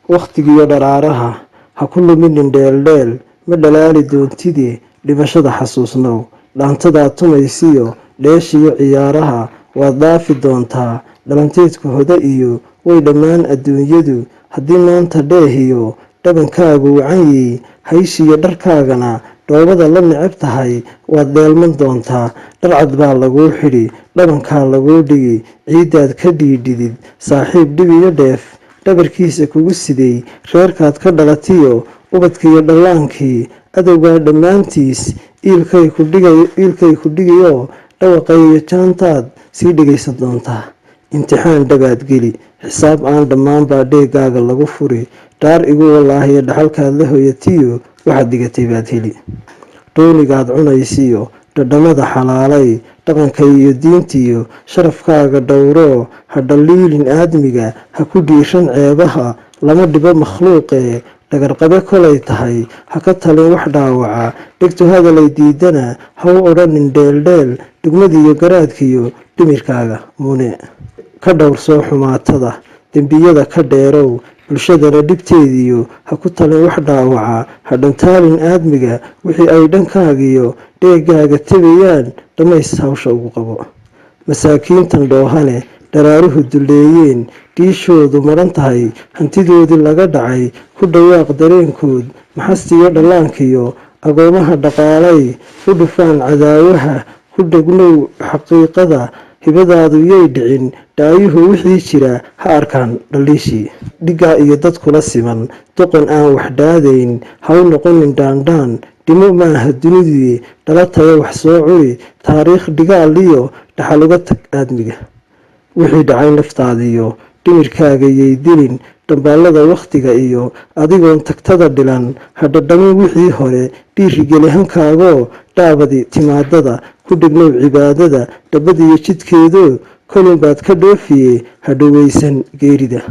Wakhtigiyo dharaaraha ha ku luminin dheeldheel, ma dhalaali doontidee dhimashada xasuusnow. Dhaantadaa tumaysiyo dheeshiyo ciyaaraha waad dhaafi doontaa. Dhalanteedku hoda iyo way dhammaan adduunyadu. Haddii maanta dheehiyo dhabankaagu wacanyey, hayshiyo dharkaagana dhoobada la neceb tahay, waad dheelman doontaa. Dharcad baa laguu xidhi, dhabankaa laguu dhigi, ciiddaad ka dhiidhidid. Saaxiib dhib iyo dheef dhabarkiisa kugu siday, reerkaad ka dhalatiyo ubadkiiyo dhallaankii, adowgaa dhammaantiis iilkay ku dhigiyo dhawaqayo jaantaad sii dhegaysan doontaa. Imtixaan dhabaad geli, xisaab aan dhammaan baa dheegaaga lagu furi. Dhaar igu walaahiya, dhaxalkaad la hoyatiyo waxaad dhigatay baad heli. Dhuunigaad cunaysiyo dhadhamada xalaalay, dhaqanka iyo diintiyo sharafkaaga dhowroo ha dhaliilin aadmiga, ha ku dhiiran ceebaha, lama dhibo makhluuqee. Dhagarqabe kolay tahay ha ka talin wax dhaawaca, dhegtu hadalay diidana ha u odhanin dheeldheel. Dhugmadiiyo garaadkiyo dhimirkaaga mune, ka dhowrsoo xumaatada, dembiyada ka dheerow. Bulshadana dhibteediyo ha ku talin wax dhaawaca, ha dhantaalin aadmiga. Wixii ay dhankaagiyo dheegaaga tabayaan dhammays hawsha ugu qabo. Masaakiintan dhoohane dharaaruhu duleeyeen, dhiishoodu maran tahay, hantidoodii laga dhacay, ku dhawaaq dareenkood. Maxastiyo dhallaankiyo agoomaha dhaqaalay, ku dhufaan cadaawaha, ku dhegnow xaqiiqada. Hibadaadu yay dhicin, dhaayuhu wixii jira ha arkaan dhaliishii. Dhiggaa iyo dad kula siman, doqon aan wax dhaadayn ha u noqonin dhaandhaan. Dhimo maaha dunidii, dhalataya wax soo curi, taariikh dhigaaliyo dhaxal uga tag aadmiga. Wixii dhacay naftaadiyo dhimirkaaga yay dilin. Dhambaallada wakhtiga iyo adigoon tagtada dhilan, ha dhadhamin wixii hore. Dhiirigeli hankaagoo dhaabadi timaadada, ku dhegnow cibaadada, dhabadiyo jidkeedo kolun baad ka dhoofiye, ha dhoweysan geerida.